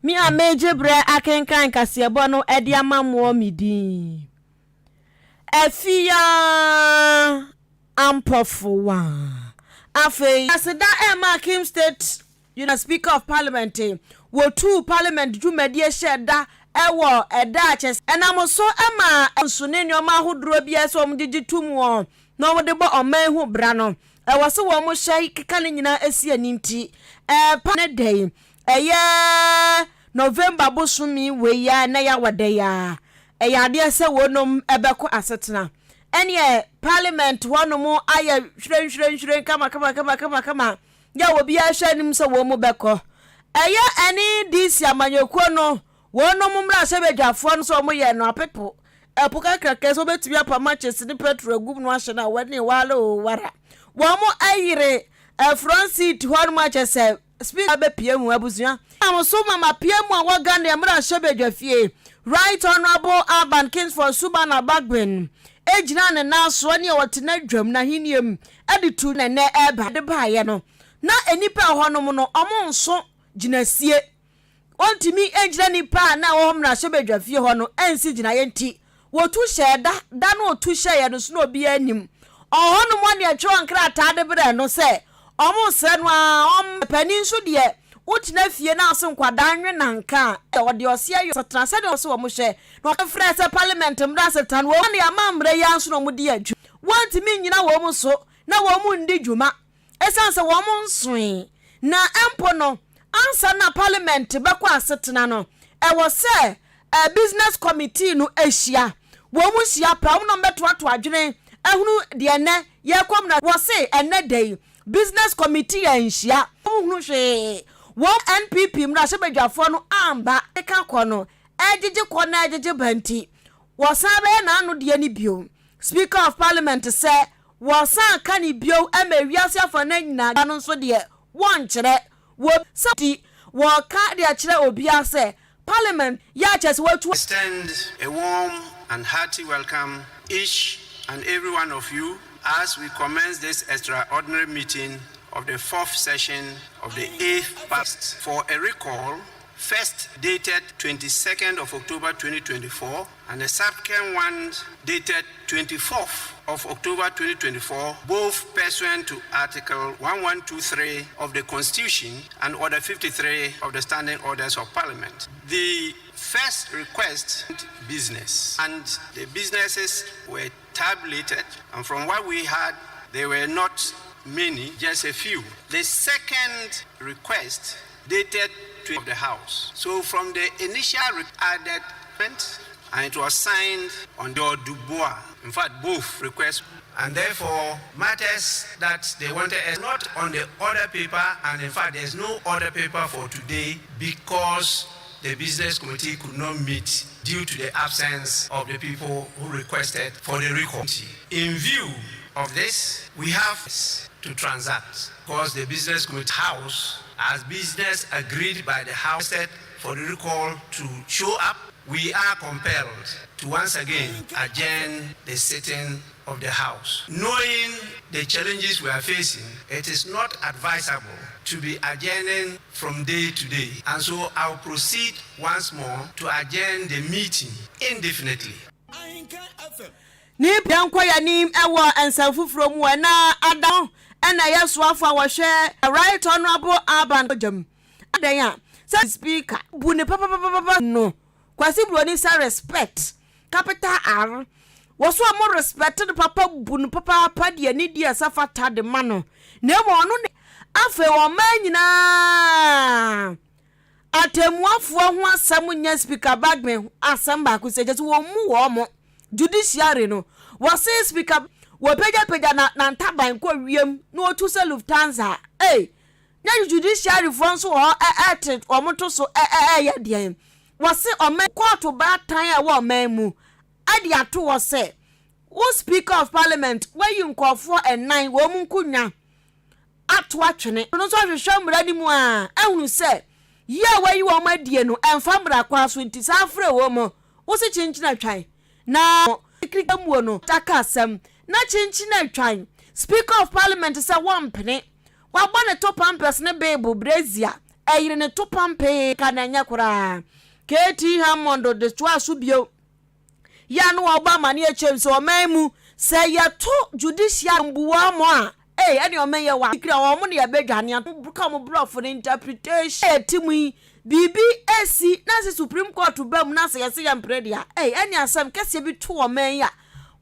Me a meregye berɛ akenkan kaseɛbɔ no de ama moɔ me din Afia Ampɔfowa. Afei. Aseda ɛma Akim State Union Speaker of Parliament wɔtuu Parliament dwumadie hyɛɛ da wɔ ɛda a kyɛ Ɛnam so ma nso ne nneɛma ahodoɔ bi a ɛsɛ sɛ wɔgyegye tom wɔ na wɔde bɔ ɔman ho bra no, ɛwɔ sɛ wɔhyɛ keka ne nyinaa si ani nti, ɛpa ne da yi, ɛyɛ November bosome wei yi a ɛnɛ yɛawɔ da yi a, ɛyɛ adeɛ sɛ wɔnom bɛkɔ asetena. Ɛneɛ Parliament hɔnom ayɛ hwirenhwirenhwiren kama kama kama kama kama yɛ a obiara hwɛ anim sɛ wɔn bɛkɔ. Ɛyɛ ɛne DC amanyɔkuo no wɔnom mmarahyɛbadwafoɔ no sɛ wɔyɛ no apepo ɛpo kakraka sɛ wɔbɛtumi apa matches ne petrol agum no ahyɛ no a wɔne wale o wara. Wɔn ayere front seat hɔnom akyɛ sɛ Speaker bɛpue mu abusua. Nam so ma mapue mu a wɔ Ghana mmarahyɛbadwafie, Right Honourable Alban Kingsford Sumana Bagbin gyinaa ne nan so ne ɔte n'adwam n'ahennie mu de tu na ɛnɛ ɛreba de baeɛ no na nnipa a ɛwɔ hɔnom no wɔn nso gyinasie Wɔntumi ngyina nnipa a na ɛwɔ hɔ mmarahyɛbadwafie hɔ no ansi gyinaeɛ nti, wɔtu hyɛɛ da. Da no ɔtu hyɛeɛ no so na obiara nnim. Ɔwɔ hɔnom a na yɛtwerɛ nkrataa de brɛɛ no sɛ wɔresrɛ no ara ɔmmra. Panin nso deɛ, wotena fie na wose nkwadaa nwe nanka a, ɔde ɔseɛ yɔ asetena sɛdeɛ ɔse wɔn hyɛ. Na wɔfrɛɛ sɛ parliament mmra asetena no, wɔn de ama mmara yi ara nso na wɔdi adwuma. Wɔntumi nnyina wɔn so na wɔn nni dwuma. Esiane sɛ wɔn nsoe, na mpo no, ansa na Parliament bɛkɔ asetena no, ɛwɔ sɛ Business Committee no hyia. Wɔn hyia pɛ, wɔn na wɔbɛtoatoa adwene ahunu deɛ ɛnnɛ yɛrekɔ mu. Na wɔse ɛnnɛ da yi, Business Committee anhyia. Wɔnhunu hwee. Wɔn NPP mmarahyɛbadwafoɔ no amba. Ka kɔ no, ɛregyegye kɔ na ɛregyegye ba nti, wɔsan bɛyɛ n'ano deɛ no bio. Speaker of Parliament sɛ Wɔsan ka no bio ma wiase afanan nyinaa no nso deɛ wɔnkyerɛ wɔ sɛ nti wɔka de akyerɛ obiara sɛ parliament yɛ a kyerɛ sɛ wɔatu. Extend a warm and hearty welcome each and every one of you as we commence this extraordinary meeting of the fourth session of the eighth past for a recall first dated 22nd of October 2024 and the subsequent one dated 24th of October 2024, both pursuant to Article 1123 of the Constitution and Order 53 of the Standing Orders of Parliament. The first request business and the businesses were tabulated and from what we had they were not many, just a few. The second request dated to the House. So from the initial added and it was signed on the Dubois. In fact, both requests. And therefore, matters that they wanted is not on the order paper, and in fact, there's no order paper for today because the business committee could not meet due to the absence of the people who requested for the recall. In view of this, we have to transact because the business committee house, as business agreed by the house, said for the recall to show up, we are compelled to once again adjourn the sitting of the House. Knowing the challenges we are facing, it is not advisable to be adjourning from day to day. And so I'll proceed once more to adjourn the meeting indefinitely. Ne yɛnkɔ yɛn anim wɔ nsɛm foforɔ mu ɛna ada no ɛna ɛyɛ soafo a wɔhwɛ Right Honourable Alban gyam adan a sɛ Speaker bu ne papapapapa no Kwasi Broni sɛ respect capital R wɔ so a mo respect no papa bu no papaapa deɛ ne di ɛsɛ fata de ma no na mmom ɔno ne afei ɔman nyinaa atemmuafoɔ ho asɛm nyɛ Speaker Bagbin asɛm baako sɛ kyɛ sɛ wɔn mu wɔn mo judiciary no wɔse Speaker wɔpagyapagya na nantaban kɔ wiem na wɔtu sɛ Lufthansa ei na judiciary foɔ nso wɔ hɔ ɛte wɔn to so ɛyɛ deɛn wɔse ɔman kɔɔto baatan a ɛwɔ ɔman mu ɛde ato hɔ sɛ wo Speaker of Parliament wayi nkɔɔfoɔ ɛnan wɔn mu nkonnwa ato atwene no nso ahwehwɛ mmara no mu a ahunu sɛ yi a wayi wɔn adie no ɛmfa mmara kwan so nti saa afrɛ wɔn mu wosi kyinkyin atwan na kirika muo no taka asɛm na kyinkyin atwan Speaker of Parliament sɛ wɔmpene wabɔ ne to pampers ne beebu brazier. Ɛyere ne to pampee ka na ɛnyɛ koraa. KT Hammond de toaa so bio yɛ a na wɔbɔ amaneɛ kyerɛ mu sɛ ɔman mu sɛ yɛto judiciary mbu wɔn a ei ɛne ɔman yɛ wɔ akiri a wɔn na yɛbɛdwane ato ka wɔn borɔfo no interpretation yɛte mu yi biribi esi na sɛ Supreme Court ba mu na sɛ yɛse yɛmpere deɛ a ei ɛne asɛm kɛseɛ bi to ɔman yi a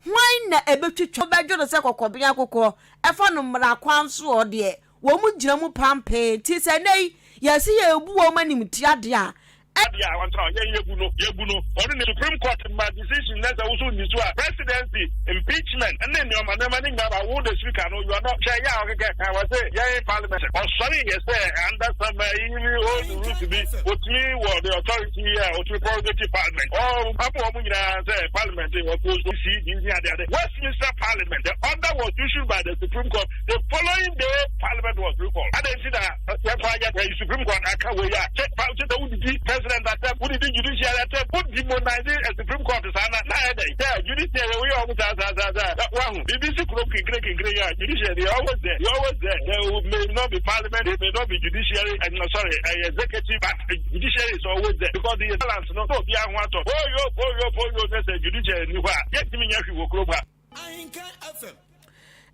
hwan na ɛbɛtwitwa wobɛdwo no sɛ kɔkɔben akokɔ ɛfa no mmara kwan soɔ deɛ Wɔn gyina mu pampee. Nti sɛ nnɛ yi yɛse yɛrebu wɔn animtia deɛ a, Adeɛ a ɔntena hɔ yɛn yɛbu no yɛbu no ɔno ne Supreme Court ma decision na sɛ woso nni so a presidency impeachment ne nneɛma nneɛma ne nyinaa ba wo the speaker no you are not hwɛ yɛ a ɔkeka ka wɔ sɛ yɛn parliament ɔsɔre yɛ sɛ under some yi old rules bi otumi wɔ the authority a otumi prorogate parliament ɔ abo wɔn nyinaa sɛ parliament ɔkò si di ade ade Westminster Parliament the order was issued by the Supreme Court The following day parliament was recalled. Adɛn nti na yɛmfa yɛ ɛyi Supreme Court aka wei a kyɛ pa kyɛ sɛ wodidi president atɛm wodidi judiciary atɛm wo demonize a Supreme Court saa na na ayɛ dɛn sɛ judiciary woyɛ wɔn saa saa saa saa wahu biribi si kurom kinkire kinkire yi a judiciary they always there they always there there may not be parliament they may not be judiciary and uh, sorry uh, executive but judiciary is always there because the balance no na obi aho atɔ oyo oyo oyo ne sɛ judiciary ni hɔ a yɛntumi nyɛ hwee wɔ kurom ha. Ahenkan FM.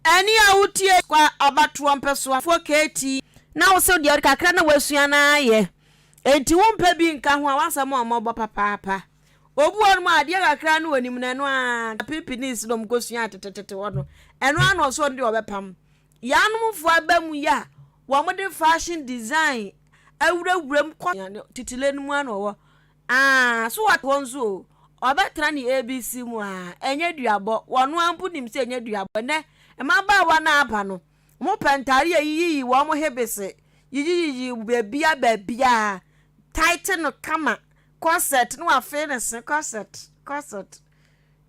Ɛnne a wotie kwa abatoɔ mpɛsoafoɔ KT. Na wo se deɛ kakra na woasua no ara yɛ enti wompɛ bi nka ho a w'asɛm a ɔmmɔbɔ papaapa. Obi wɔ hɔnom a adeɛ kakra na ɔnim no ɛno ara Pipinis na wɔkɔsuaa tetetete hɔ no ɛno ara na ɔsɛ ɔno deɛ ɔbɛpam. Yaanomfoɔ aba mu yi a wɔde fashion design awurawura mu kɔ titile no mu ara na ɔwɔ Aah so wate hɔ nso o, ɔbɛtena ne ABC mu aa, ɛnyɛ duabɔ, wɔno ara mpo nim sɛ ɛnyɛ duabɔ, ɛnɛ mmabaawa no a aba no, wɔn pɛ ntaare a yiyiyi wɔn hibese, yiyiyiyi baabia baabia, tight no kama, corset na wafee ne se, corset, corset,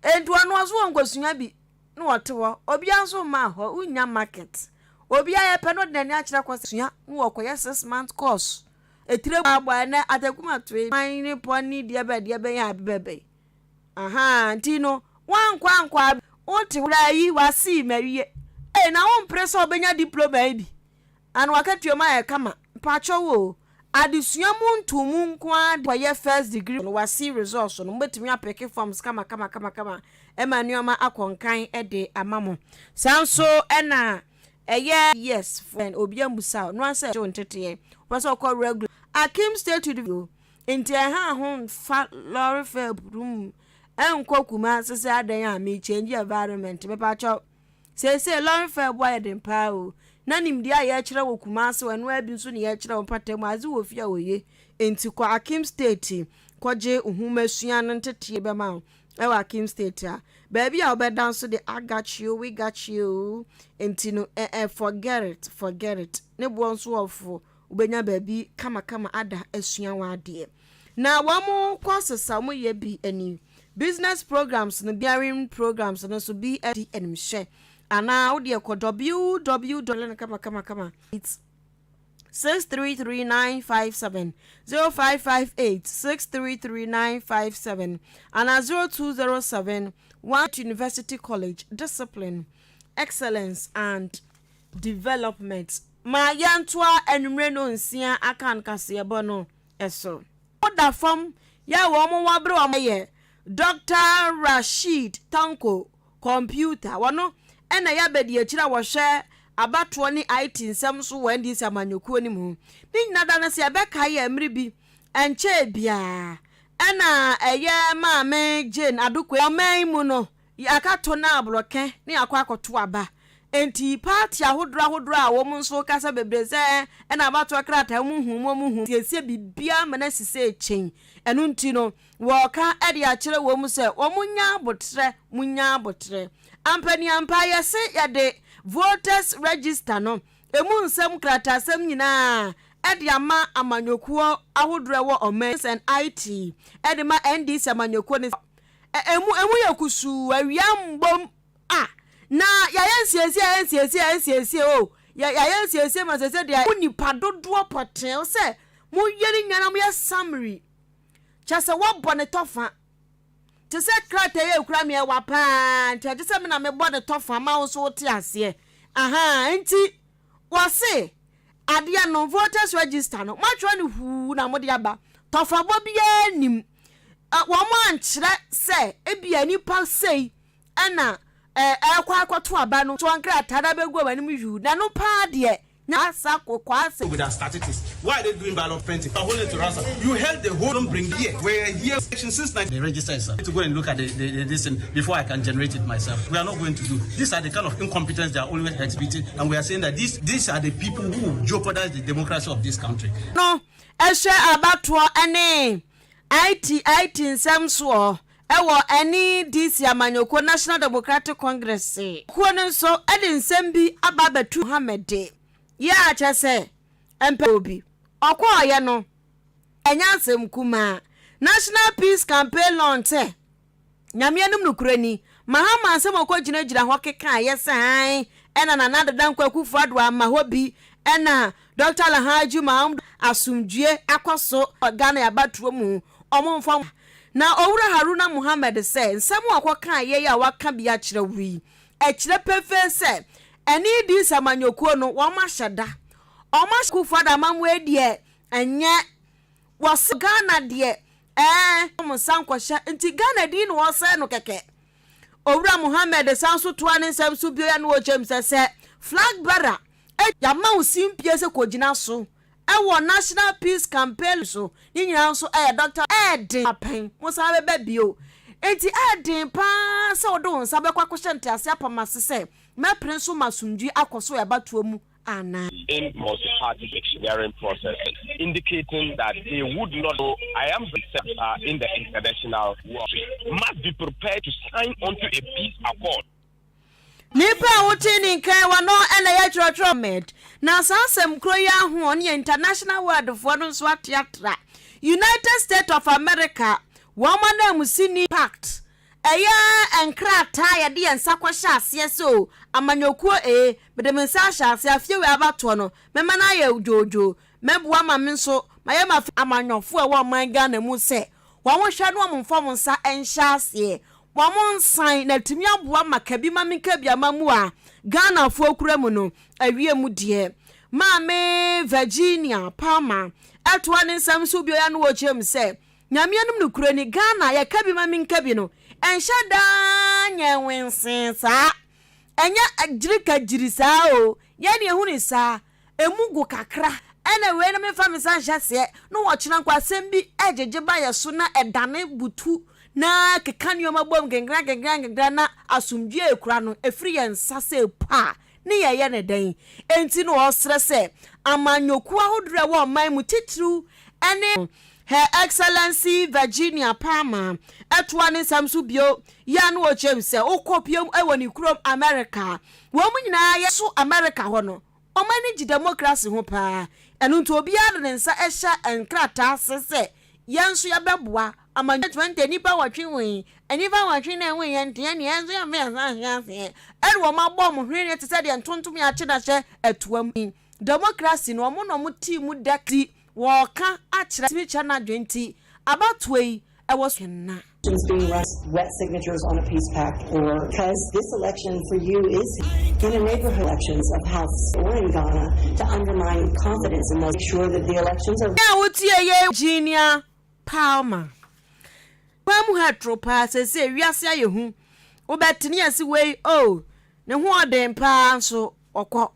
enti ɔno ɔso ɔnkɔsua bi na ɔte hɔ, obiara nso mmaa hɔ, wonnya market, obiara yɛpɛ no ɔde n'ani akyerɛ kɔ sua na wɔkɔyɛ 6 month course. Etire bɔ a ɛnɛ atakuma toe man ne pɔ ne deɛ bɛ deɛ bɛn a bɛbɛn ahaa nti no wankɔ ankɔ a wote hɔ yi wasii mawie ee na wompere sɛ ɔbɛnya diploma yi bi ana wakatua mu ayɛ kama mpakyɛw o adesua mu ntomu nko ara de kɔyɛ first degree no wasi results no mobɛtumi apeke forms kama kama kama kama ɛma nneɛma akɔ nkan de ama mo saa nso ɛna Ɛyɛ yes fine obi ambusa wo noa sɛ wo nteteɛ wopɛ sɛ ɔkɔ regular Akim State University o nti ɛha ho nfa lorry fare brum ɛnkɔ Kumasi sɛ adɛn a me change environment mepakyɛw seesei lorry fare bo ayɛ den paa o na nimdeɛ a yɛkyerɛ wɔ Kumasi wɔ ɛno ara bi nso na yɛkyerɛ wɔ mpata mu adze wɔ fie a oye nti kɔ Akim State kɔgye nhomasua no nteteɛ bɛma wo Ɛwɔ Akim State a, baabi a wobɛda nso de I got you, we got you nti no eh eh forget it, forget it. Ne boɔ nso ɔfo, wobɛnya baabi kamakama ada asua w'adeɛ. Na wɔn courses a wɔyɛ bi ni, business programs no, bearing programs no nso bi di animhyɛ. Anaa wodeɛ kɔ www. No kamakamakama. 633957, 0558 633957 anaa 0207 1 University College, Discipline, Excellence and Development. Ma yɛntoa anwummere nnɔnsia Akan kaseɛbɔ no so. Da fam yɛ a wɔn wɔ bere wɔn yɛ Dɔkta Rasheed Tanko Kɔmputa. Wɔno na ɛyɛ abadiakyiri a wɔhwɛ abatoɔ ne IT nsɛm so wɔ NDC amanyɔkuo no mu. Ne nyina da no sɛ yɛbɛkae a mmere bi ɛnkyɛɛ biara ɛna ɛyɛ Maame Jane Adokoe ɔman yi mu no yɛakato no aborɔkɛ ne yɛakɔ akɔto aba. Enti party ahodoɔ ahodoɔ a wɔn nso kasa bebree sɛ ɛna abatoɔ krataa mu hu mu hu siesie biribiara ma no asi sɛ kyɛn. Ɛno nti no Wɔreka de akyerɛ wɔn sɛ wɔnnya aboterɛ, monnya aboterɛ. Ampaniampa yɛse yɛde voters register no ɛmu nsɛm nkrataasɛm nyinaa de ama amanyɔkuo ahodoɔ ɛwɔ ɔman and IT de ma NDC amanyɔkuo no ɛmu ɛmu yɛ kusuu awia mbom a na yɛayɛ nsiesie yɛayɛ nsiesie yɛayɛ nsiesie o yɛayɛ nsiesie ma sɛsɛ deɛ mo nipa dodoɔ pɔtee sɛ moyɛ ne nyinaa na moyɛ summary Kyerɛ sɛ wɔbɔ ne tɔfa. Te sɛ krataa yi a ekura me ɛwa paa nti ɛgye sɛ me na mebɔ ne tɔfa ma wo nso wote aseɛ. Ahaa nti wɔse Adeɛ no, voters register no, moatwerɛ no huu na mode aba. Tɔfabɔ biara nnim. Wɔn ankyerɛ sɛ ebia nnipa sei na ɛrekɔ akɔto aba no. Toɔ nkrataa no abɛgu wɔn anim yuu. Na ɛno paa deɛ, asa kokɔ. With our statistics, why are they doing ballot printing? Are holding to ransom. You held the whole don't bring here. We're here since 19. The register is to go and look at the this thing before I can generate it myself. We are not going to do. These are the kind of incompetence they are always exhibiting, and we are saying that these are the people who jeopardize the democracy of this country. No hwɛ abatoɔ ne IT IT nsɛm soɔ wɔ NDC amanyɔkuo, National Democratic Congress, kuo no nso de nsɛm bi aba abɛto Mohammed de yɛ a kyerɛ sɛ mpɛ obi ɔkɔɔyɛ no ɛnyɛ asɛm kumaa. National Peace Campaign launch sɛ Nyame anom nokorɛ ni, Mahama nsɛm a ɔkɔgyinagyina hɔ kekaeɛ sɛ ae ɛna Nana Addo Dankwa Akufo Addo amma hɔ bi ɛna Dɔkta Alhaji Mahamudu asomdwie akɔ so wɔ Ghana abatoɔ mu ɔmo mfa Na Owura Haruna Mohammed sɛ nsɛm a ɔkɔkaeɛ yi a waka bi akyerɛ wo yi ɛkyerɛ pefee sɛ ɛne DC amanyɔkuo no wɔn ahyɛ da wɔn ahyɛ Akufo Addo amammuo yi deɛ ɛnyɛ Wɔse Ghana deɛ ɛɛ wɔn nsa nkɔhyɛ nti Ghana din na wɔsɛe no kɛkɛ. Owura Mohammed san nso toa ne nsɛm so bio a na ɔkyerɛ mu sɛ sɛ flag bearer yɛama wo simpie sɛ kɔgyina so wɔ National Peace Campaign so ne nyinaa nso ɛyɛ Doctor Ɛɛden apɛn mo san bɛba bio nti ɛɛden paa sɛ wode wo nsa bɛkɔ akɔhyɛ ntease apam ase sɛ mɛpene so ma asomdwie akɔ so wɔ abatoɔ mu anaa. In multi-party electioneering process, indicating that they would not go, I am in the international world, must be prepared to sign onto a peace accord. Nipa a wotee ne nka yi, wɔno na ɛyɛ twerɛtwerɛ Med. Na saa asɛm koro yi ara ho ɔne yɛn International World foɔ no nso ate atra. United States of America, wɔn ananmusini Pact, Ɛyɛ nkrataa a yɛde yɛn nsa kɔhyɛ aseɛ sɛ o, amanyɔkuo ee, mede me nsa ahyɛ aseɛ, afie wei abatoɔ no, mɛma no ayɛ dwoodwoo, mɛboa ma me nso mayɛ m'afe. Amanyɔfoɔ a ɛwɔ ɔman Ghana mu sɛ wɔn hwɛ na wɔn mfa wɔn nsa nhyɛ aseɛ, wɔn nsan na atumi aboa ma kabi ma menka bi amammuo a Ghanafoɔ kura mu no awie mu deɛ. Maame Virginia Palmer toa ne nsɛm so bio a na ɔkyerɛ mu sɛ, Nyame anom nokorɛ ni, Ghana yɛka bi ma menka bi no, ɛnhyɛ daa nyɛ nwensee saa, ɛnyɛ gyirikagyiri saa o, yɛn na yɛhu no saa, ɛmu go kakra, ɛna wei no memfa me nsa nhyɛ aseɛ, na ɔkyena nko asɛm bi ɛgyegye ba yɛ so na ɛdane butu na keka nneɛma bom nkenkra nkenkra nkenkra na asomdwoeɛ a ɛkura no ɛfiri yɛn nsa sɛ ɛpu a, ne yɛyɛ no dɛn? Enti na ɔsrɛ sɛ amanyɔkuo ahodoɔ a ɛwɔ ɔman mu titiriw ne Her Excellency Virginia Palmer toa ne nsɛm so bio yi a na ɔkyerɛ mu sɛ wokɔpue wɔ ne kurom Amerika a, wɔn nyinaa yɛ so Amerika hɔ no, wɔn ani gye demokrasi ho paa. Ɛno nti obiara de ne nsa hyɛ nkrataa ase sɛ yɛn nso yɛbɛboa ama 20 nnipa nwɔtwe wui, nnipa nwɔtwe na ɛwuiɛ nti ɛnneɛ yɛn nso yɛmfa yɛn nsa nhyɛ aseɛ. Ɛna wɔn abɔ wɔn hwene te sɛ deɛ ntontom yɛ akye no ahyɛ atoa mu. Demokrasi no wɔn na wɔte mu dɛ ti Wɔreka akyerɛ tumi kyerɛ n'adwene nti abatoɔ yi ɛwɔ so na. Being run wet signatures on a peace pact or because this election for you is in a neighborhood elections of House or in Ghana to undermine confidence in those sure that the elections are. Nea wotie yɛ Virginia Palmer. Kwan mu ha toro paa seesei wiase ayɛ hu wobɛte ne yɛse wei oh ne ho ɔden paa nso ɔkɔ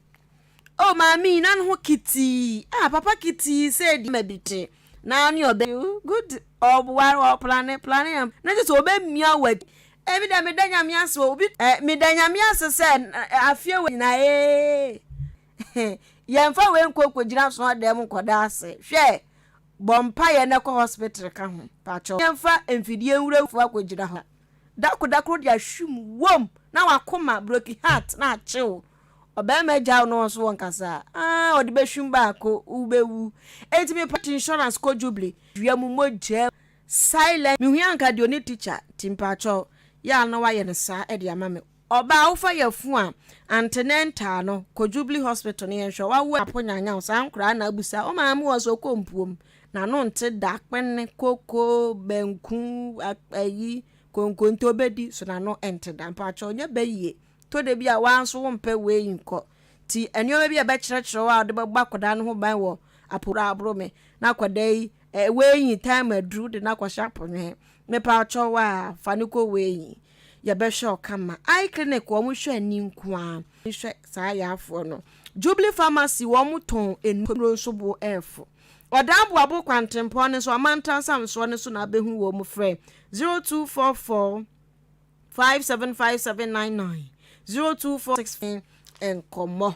Oh maame yi na ne ho kitii ah papa kitii sɛ di ma bi te na ne ɔbɛ good ɔboa ɔplane plane am na kyɛ sɛ ɔbɛmia wa ebi dɛ meda nyame ase obi eh meda nyame ase sɛ afie wɔ nyinaa ee yɛmfa wei nkɔ kɔgyina so ɔdɛm nkɔda ase hwɛ bɔ mpaeɛ na kɔ hospital ka ho pakyɛ yɛmfa mfidie nwura fo akɔgyina hɔ dako dako de ahwim wom na wakoma broken heart na akyew Ɔbarima gyaw no nso wɔ nkasa a, ah, ɔde bɛhwim baako, wobɛwu. Enti me part insurance kɔ Jubilee, dua mu mogya silent. Mehui anka deɛ ɔne teacher, nti mpakyɛw, yɛ a na wayɛ no saa de ama me. Ɔbaa wofa yafunu a, antenatal no, kɔ Jubilee hospital na yɛnhwɛ, wawo apo nyanyaw, saa nkoraa na abusa, wo maame wɔ sɛ ɔkɔ mpuom, n'ano nte da, kpene, koko, banku, ayi, konkonte ɔbɛdi, so n'ano nte da, mpakyɛw nyɛ bɛyie. Tɔ da bi a woaa nso wompɛ wei nkɔ. Nti nneɛma bi a ɛbɛkyerɛkyerɛ wo a wode bɛbɔ akwadaa no ho ban wɔ apɔwura aboro me na akwadaa yi eh, weiyi time aduru de no akɔhyɛ apɔnwɛn. Mepa kyɛw a fa no kɔ weiyi. Yɛbɛhwɛ wo kama. Eye clinic, wɔn hwɛ ani nko ara. Hwɛ saa yaafoɔ no. Jubilee Pharmacy, wɔn tɔn nnuro nso bo ɛɛfo. Ɔdan Boabo kwantempɔn no so, amantan samsoɔ no so na abɛhu wɔn mu. Frɛ 0244 575799, 0246 nkɔmmɔ.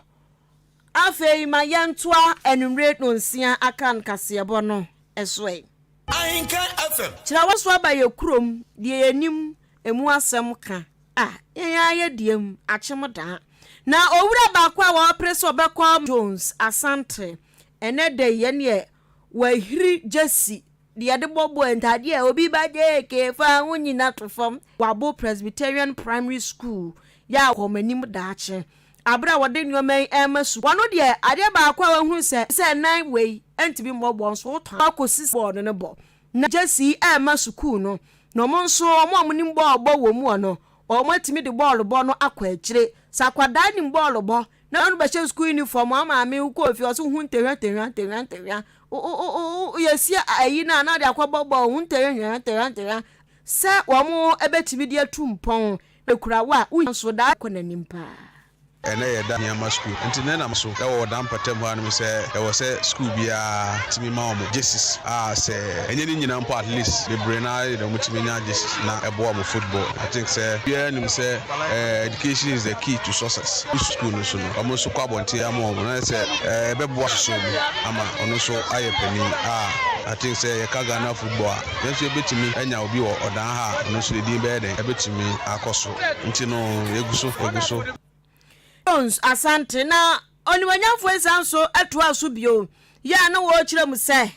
Afei ma yɛntoa anwummere 6:30 aka nkaseɛbɔ no so ɛ. Ahenka FM. Kyerɛ wo so aba yɛ kurom deɛ yɛnim emu asɛm ka a yɛn ara yɛ deɛ mu akyem daa. Na owura baako a wɔpere sɛ ɔbɛkɔ Jones Asante ɛnɛ da yi ɛneɛ wahiri jersey deɛ yɛde bɔ bɔɔl, ntadeɛ a obi ba gye kefa ho nyina to fam. Wabo Presbyterian Primary School yɛ a wɔn anim daakye abere a wɔde nneɛma yi ɛrema su wɔn deɛ, adeɛ baako a wɔahunu sɛ nan wei ntumi mmɔ bɔɔl nso wotɔn akɔsi bɔɔl no ne bɔ na jersey ɛrema sukuu no na wɔn nso wɔn a wɔnim bɔɔl bɔ wɔ mu no, wɔn atumi de bɔɔl bɔ no akɔ akyire. Sɛ akwadaa nim bɔɔl bɔ na ɔno bɛhyɛ sukuu uniform a maame wokɔ fie ɔsɛ hu ntɛhwɛ ntɛhwɛ ntɛhwɛ ntɛhwɛ yɛsi ayi no a na ɔde akɔbɔ bɔɔl hu ntɛhwɛ ntɛhwɛ ntɛhwɛ ntɛhwɛ sɛ wɔn bɛtumi de atu mpɔn ekura wo a wonya nso daa kɔ n'anim paa. Ɛnɛ yɛ da nneɛma sukuu nti ne nam so ɛwɔ ɔdan mpɔtam hɔ anom sɛ ɛwɔ sɛ sukuu biara tumi ma wɔn jerseys a sɛ ɛnyɛ ne nyinaa mpo, at least bebree naa yɛ dɛ wɔn tumi nya jerseys na ɛboa wɔn football. I think sɛ biara nim sɛ education is the key to success. Sukuu no so no, wɔn nso kɔ abɔnten ama wɔn na sɛ ɛbɛboa soso mu ama ɔno nso ayɛ panin a I think sɛ yɛka Ghana football a, yɛn nso yɛbɛtumi anya obi wɔ ɔdan ha a ɔno nso ne din bɛyɛ dɛn ɛbɛtumi akɔ so. Nti no yɛgu so, yɛgu so. Jones Asante na onimuonyamfoɔ yi san so toa so bio yɛ a na wɔrekyerɛ mu sɛ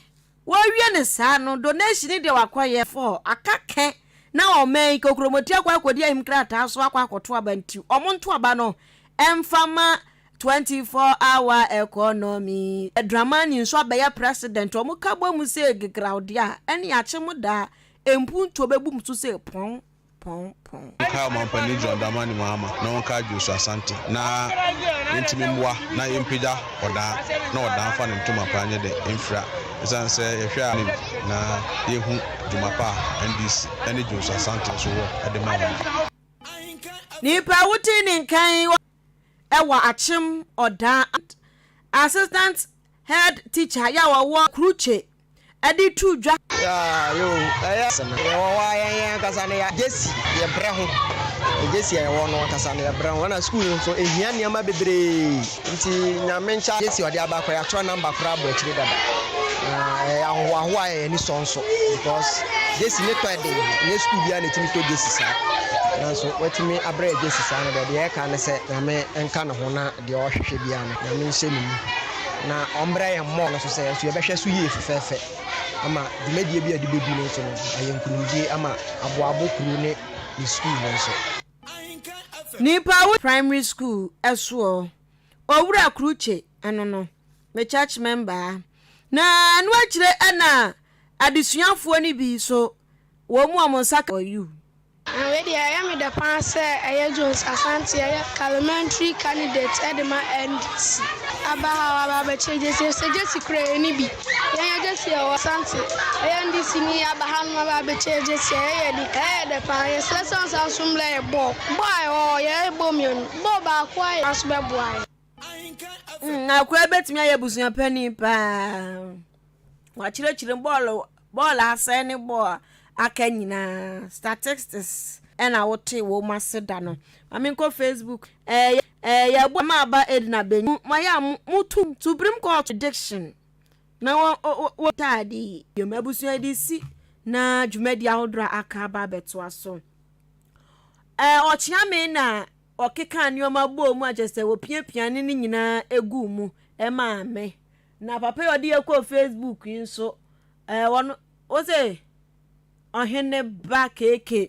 wɔrewie ne saa no, donation deɛ wakɔyɛ fɔ aka kɛ na ɔman yi kokuromoti akɔ akɔdi ahim krataa so akɔ akɔto aba, nti ɔmo nto aba no ɛmfa ma 24 hour economy. Dramani nso abɛyɛ president, ɔmo ka bɔ mu sɛ gegrawdeɛ a ɛne akye mo daa mpuntuo bɛbu mu so sɛ pɔn pɔn pɔn. Nkae Ɔmampanin John Dramani Mahama na ɔnkae Joshua Asante na yɛntumi mmoa na yɛmpagya ɔdan na ɔdan fa ne ntoma pa nyɛ dɛ mfira, ɛsiane sɛ yɛhwɛ a nim na yɛhu dwuma pa a NDC ne Joshua Asante nso wɔ de ma wɔn. Nipa a wote ne nkan ɛwɔ Akyem Ɔdan, assistant head teacher yɛ a wɔwɔ Kurukye ɛde tu dwa. Yo, ɛyɛ sɛm yɛwɔ hɔ a yɛn ankasa no yɛ jersey, yɛbrɛ ho. Jersey a yɛwɔ no ankasa no yɛbrɛ ho, ɛna sukuu no nso ehia nneɛma bebree, nti Nyame nkyɛ jersey ɔde aba akɔ yɛatwerɛ number koraa abɔ akyire dada na ɛyɛ ahohoahoa a yɛn ani sɔ nso, because jersey ne tɔ ɛden, nyɛ sukuu biara na ɛtumi tɔ jersey saa, nanso watumi abrɛ yɛ jersey saa no deɛ yɛka ne sɛ Nyame nka ne ho na deɛ ɔhwehwɛ biara no Nyame nhyɛ ne mu na ɔmbrɛ yɛn mmɔɔ no so sɛ yɛn nso yɛbɛhwɛ so yie fɛfɛɛfɛ ama dwumadie bi a yɛde bɛdi no nso no ayɛ nkonimdie ama aboabo kuro ne ne sukuu no nso. Nipa wo primary school ɛsoɔ Owura Kurukye ɛno no me church member na ɛno akyire ɛna adesuafoɔ no bi so wɔn mu a wɔn nsa ka you. Na wei deɛ ɛyɛ me dɛ paa sɛ ɛyɛ Jones Asante, ɛyɛ parliamentary candidate ɛde ma NDC aba ha, waba abɛkyerɛ jersey, sɛ jersey kura yɛ ni bi yɛn yɛ jersey ɛwɔ Asante, ɛyɛ NDC ni aba ha nom aba abɛkyerɛ jersey, ɛyɛ yɛ de ɛyɛ dɛ paa. Yɛsrɛ sɛ ɔnsan so mbrɛ yɛ bɔɔl bɔɔl a ɛwɔ hɔ, yɛyɛ bɔɔl mmienu, bɔɔl baako a yɛ nso bɛboa yɛ. Akora bɛtumi ayɛ abusua panin paa. Wakyerɛkyerɛ bɔɔlo bɔɔlo asɛe ne bɔɔl aka nyinaa statistics ɛna wote wɔ mu ase da no. Maame nkɔ Facebook, ɛɛ ɛɛ yɛbɔ ma aba Edna Benyu ma yɛ a mutu Supreme Court prediction na wɔ wɔ taade yi yɛm abusua de si na dwumadi ahodoɔ a aka aba abɛtoa so. Ɔkyeame na ɔkeka nneɛma bɔɔ mu a kyerɛ sɛ wɔpiapia ne ne nyinaa egu mu ɛmaa me. Na papa yi ɔde yɛ kɔɔ Facebook yi nso, wɔn wɔsɛ ɔhene ba keeke.